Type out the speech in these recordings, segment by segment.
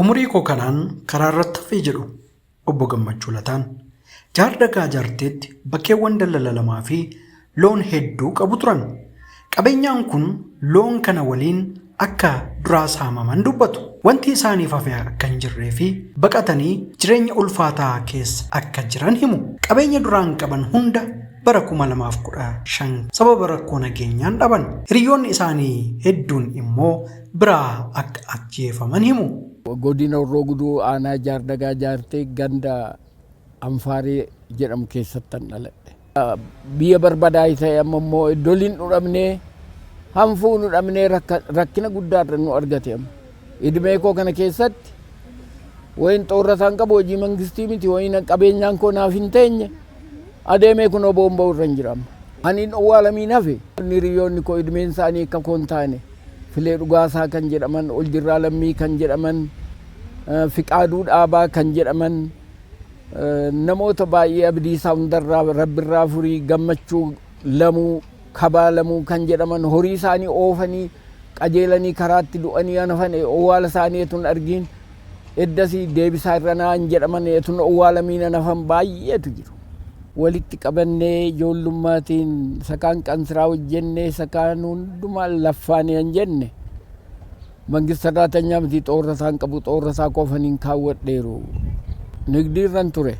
Umurii koo kanaan karaa irratti hafee jedhu Obbo Gammachuu Lataan. Jaardagaa Jaarteetti bakkeewwan daldala lamaa fi loon hedduu qabu turan. Qabeenyaan kun loon kana waliin akka duraa saamaman dubbatu. Wanti isaaniif hafe akka hin jirree fi baqatanii jireenya ulfaataa keessa akka jiran himu. Qabeenya duraan qaban hunda bara 2015 sababa rakkoo nageenyaan dhaban. Hiriyoonni isaanii hedduun immoo biraa akka ajjeefaman himu. Godina Horroo Guduruu Aanaa Jaardagaa Jaartee ganda Anfaaree jedhamu keessattan dhaladhe. Biyya barbadaa'e ta'e amma immoo iddoliin nu dhabnee hanfuu nu dhabnee rakkina guddaarra nu argate amma. Idmee koo kana keessatti wayin xoorrataan qabu, hojii mangistii miti, wayin qabeenyaan koo naaf hin teenye, adeemee kunoo boomba'u irra hin jira amma. Ani hin owwaalamiin hafe. Hiriyoonni koo idmeen isaanii akka koo hin taane, Filee Dhugaasaa kan jedhaman, Oljirraa Lammii kan jedhaman, Fiqaaduu Dhaabaa kan jedhaman, namoota baay'ee, Abdiisaa Hundarraa, Rabbirraa Furii, Gammachuu Lamuu, Kabaa Lamuu kan jedhaman horii isaanii oofanii qajeelanii karaatti du'anii hanafan, owwaala isaanii etun argiin eddasii Deebisaa Irranaa hin jedhaman etun owwaalamiin hanafan baay'eetu jiru. Walitti qabannee ijoollummatiin sakaan qansiraa hojjennee sakaan hundumaa laffaanii han jenne mangist sarraatanyaa miti, xoorrataa hin qabu, xoorrataa koofaniin kaawwadheeru. Nigdii irran ture.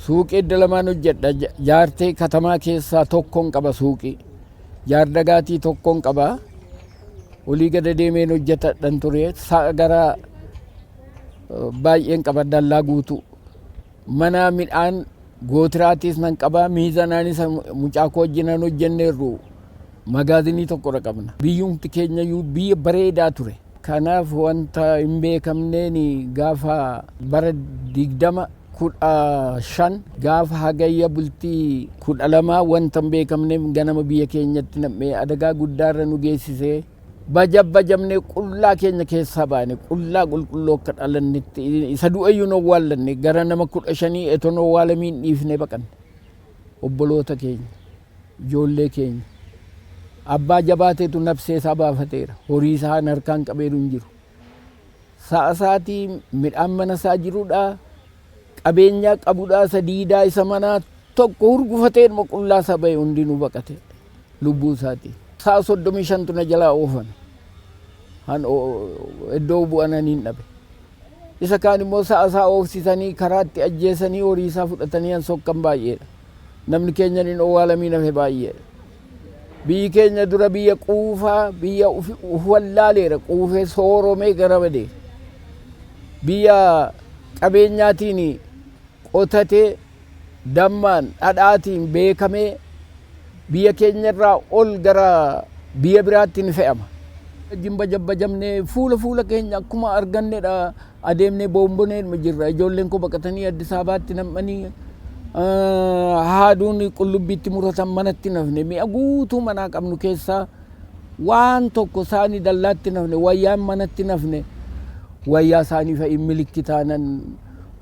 Suuqii edda lamaan hojjedha. Jaartee katamaa keessaa tokkon qaba suuqii. Jaardagaatii tokkon qaba. Olii gada deemeen hojjetadhan ture. Sa'a gara baay'een qaba, dallaa guutuu. Mana midhaan gootiraatiis nan qaba. Miizanaanis mucaa koo wajjinan hojjenneerru. Magaazinii tokkodha qabna. Biyyumti keenya iyyuu biyya bareedaa ture. Kanaaf wanta hin beekamneen gaafa bara 2015 gaafa Hagayya bultii 12 wanta hin beekamneef ganama biyya keenyatti nam'ee adagaa guddaarra nu geessisee bajabbajamnee qullaa keenya keessaa baane, qullaa qulqulluu akka dhalannetti isa du'ayyuu nu owwaallanne, gara nama 15 etoo owwaalamiin dhiifnee baqanne. Obboloota keenya, ijoollee keenya, abbaa jabaateetu nafsee isaa baafateera. Horii isaa harkaan qabeeru hin jiru. Sa'a isaatii midhaan mana isaa jirudha. Qabeenyaa qabudha, isa diidaa isa manaa tokko hurgufateedhuma qullaa isaa ba'e, hundinuu baqate lubbuu isaatii. Sa'a 35tu na jalaa oofame. Han iddoo bu'anan hin dhabe. Isa kaan immoo sa'a isaa oofsisanii karaatti ajjeesanii horii isaa fudhatanii han sokkan baay'eedha. Namni keenya hin owwaalamiin hafe baay'eedha. Biyyi keenya dura biyya quufaa, biyya uf wallaaleera, quufee sooromee gara badeera. Biyya qabeenyaatiin qotatee dammaan dhadhaatiin beekamee biyya keenyarraa ol gara biyya biraatti ni fe'ama. Wajjin bajabbajamnee fuula fuula keenya akkuma argannedha adeemnee boomboneedhuma jirra. Ijoolleen koo baqatanii Addis Ababaatti nam'anii haaduun qullubbiitti muratan manatti nafne, mi'a guutuu manaa qabnu keessaa waan tokko isaanii dallaatti nafne, wayyaan manatti nafne, wayyaa isaanii fa'i milikkitaanan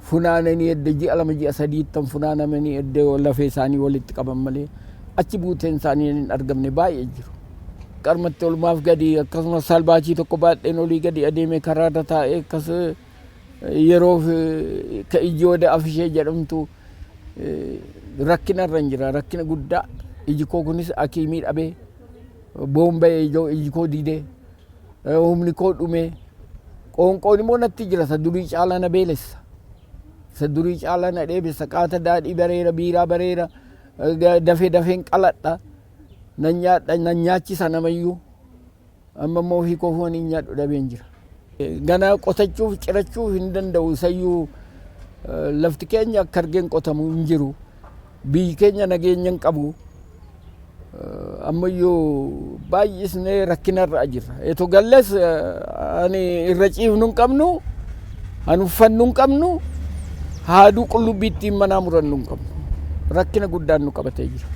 funaananii edda ji'a 2 ji'a sadiittan funaanamanii edda lafee isaanii walitti qaban malee achi buuteen isaanii hin argamne baay'ee jiru. Qarmatti olmaaf gadi akkasumas salbaachii tokko baadheen olii gadi adeeme karaarra taa'ee akkas yeroof ka ijji wada afishee jedhamtu rakkina irra hin jira, rakkina guddaa. Iji koo kunis akiimii dhabee boomba'ee iji koo didee humni koo dhumee qoonqoon immoo natti jira, isa durii caalaa na beelessa, isa durii caalaa na dheebessa. Qaata daadhii bareera, biiraa bareera, dafee dafeen qaladha, nan nyaadha, nan nyaachisa namayyuu. Amma immoo ofii koo foon hin nyaadhu dhabeen jira. Ganaa qotachuuf cirachuuf hin danda'u, isayyuu lafti keenya akka argeen qotamu hin jiru. Biyyi keenya nageenya hin qabu. Ammayyuu baay'isnee rakkinarra jirra. Eto galles ani irra ciifnu hin qabnu, an uffannu hin qabnu, haaduu qullubbii ittiin manaa murannu hin qabnu. Rakkina guddaan nu qabatee jira.